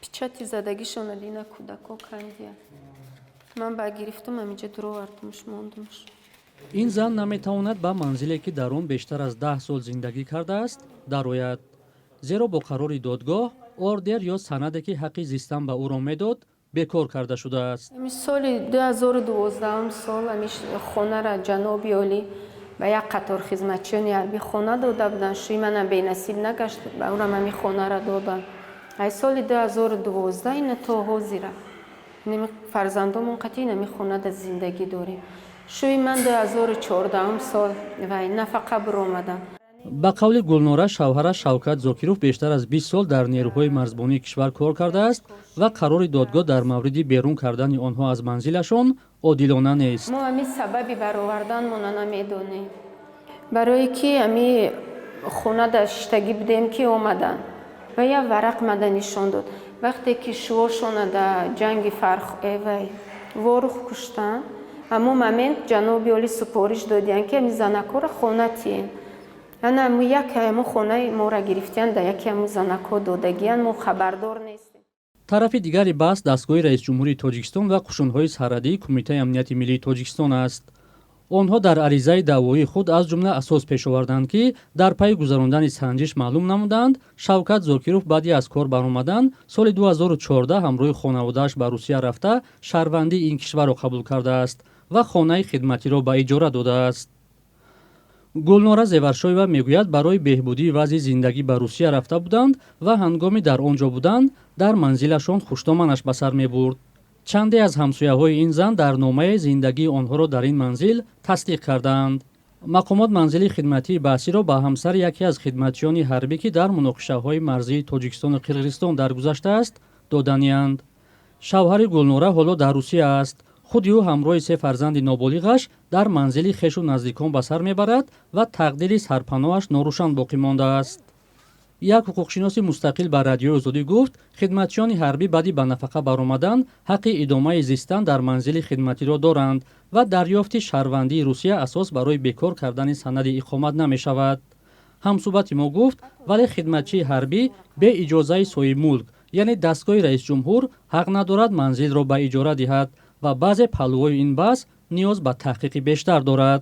Печати задагишона дина, кӯдако кандия. Ман ба гирифтум, ҳаминҷа дуровардумш, мондумш. Ин зан наметавонад ба манзиле, ки дар он бештар аз 10 сол зиндагӣ кардааст, дарояд, зеро бо қарори додгоҳ ордер ё санаде, ки ҳаққи зистан ба ӯро медод, бекор карда шудааст. Соли 2012 сол ами хонара ҷаноби олӣ ба як қатор хизматчиёни ҳарбӣ хона дода буданд. Шӯи манам бенасиб нагашт, ба ӯрам ами хонара доданд. Аз соли 2012 ина то ҳозира фарзандомон қатъи инами хонада зиндагӣ дорем. Шӯи ман 2014 сол вай нафақа биромаданд. Ба қавли Гулнора, шавҳараш Шавкат Зокиров бештар аз 20 сол дар нерӯҳои марзбонии кишвар кор кардааст ва қарори додгоҳ дар мавриди берун кардани онҳо аз манзилашон одилона нест. Мо ҳами сабаби бароварданмона намедонем, барое ки ами хонада шиштагӣ будем, ки омаданд ва як варақ мада нишон дод. Вақте ки шувошона дар ҷанги Фарх вай Ворух куштанд, ҳамон момент ҷаноби олӣ супориш додиянд, ки ами занакҳоро хона тием. Ана мо яке ҳамо хонаи моро гирифтиянд, да яке ҳамо занакҳо додагиянд, мо хабардор нестем. Тарафи дигари баҳс дастгоҳи раисҷумҳурии Тоҷикистон ва қушунҳои сарҳадии Кумитаи амнияти миллии Тоҷикистон аст. Онҳо дар аризаи даъвоии худ аз ҷумла асос пеш оварданд, ки дар пайи гузарондани санҷиш маълум намуданд, Шавкат Зокиров баъди аз кор баромадан соли 2014 ҳамроҳи хонаводааш ба Русия рафта, шаҳрвандии ин кишварро қабул кардааст ва хонаи хидматиро ба иҷора додааст. Гулнора Зеваршоева мегӯяд, барои беҳбудии вазъи зиндагӣ ба Русия рафта буданд ва ҳангоми дар он ҷо будан дар манзилашон хуштоманаш ба сар мебурд. Чанде аз ҳамсояҳои ин зан дар номае зиндагии онҳоро дар ин манзил тасдиқ кардаанд. Мақомот манзили хидматии баҳсиро ба ҳамсари яке аз хидматчиёни ҳарбӣ, ки дар муноқишаҳои марзии Тоҷикистону Қирғизистон даргузаштааст, доданианд. Шавҳари Гулнора ҳоло дар Русия аст. Худи ӯ ҳамроҳи се фарзанди ноболиғаш дар манзили хешу наздикон ба сар мебарад ва тақдири сарпаноҳаш норӯшан боқӣ мондааст. Як ҳуқуқшиноси мустақил ба Радиои Озодӣ гуфт, хидматчиёни ҳарбӣ баъди ба нафақа баромадан ҳаққи идомаи зистан дар манзили хидматиро доранд ва дарёфти шаҳрвандии Русия асос барои бекор кардани санади иқомат намешавад. Ҳамсӯҳбати мо гуфт, вале хидматчии ҳарбӣ бе иҷозаи соҳибмулк, яъне дастгоҳи раисҷумҳур, ҳақ надорад манзилро ба иҷора диҳад ва баъзе паҳлӯҳои ин баҳс ниёз ба таҳқиқи бештар дорад.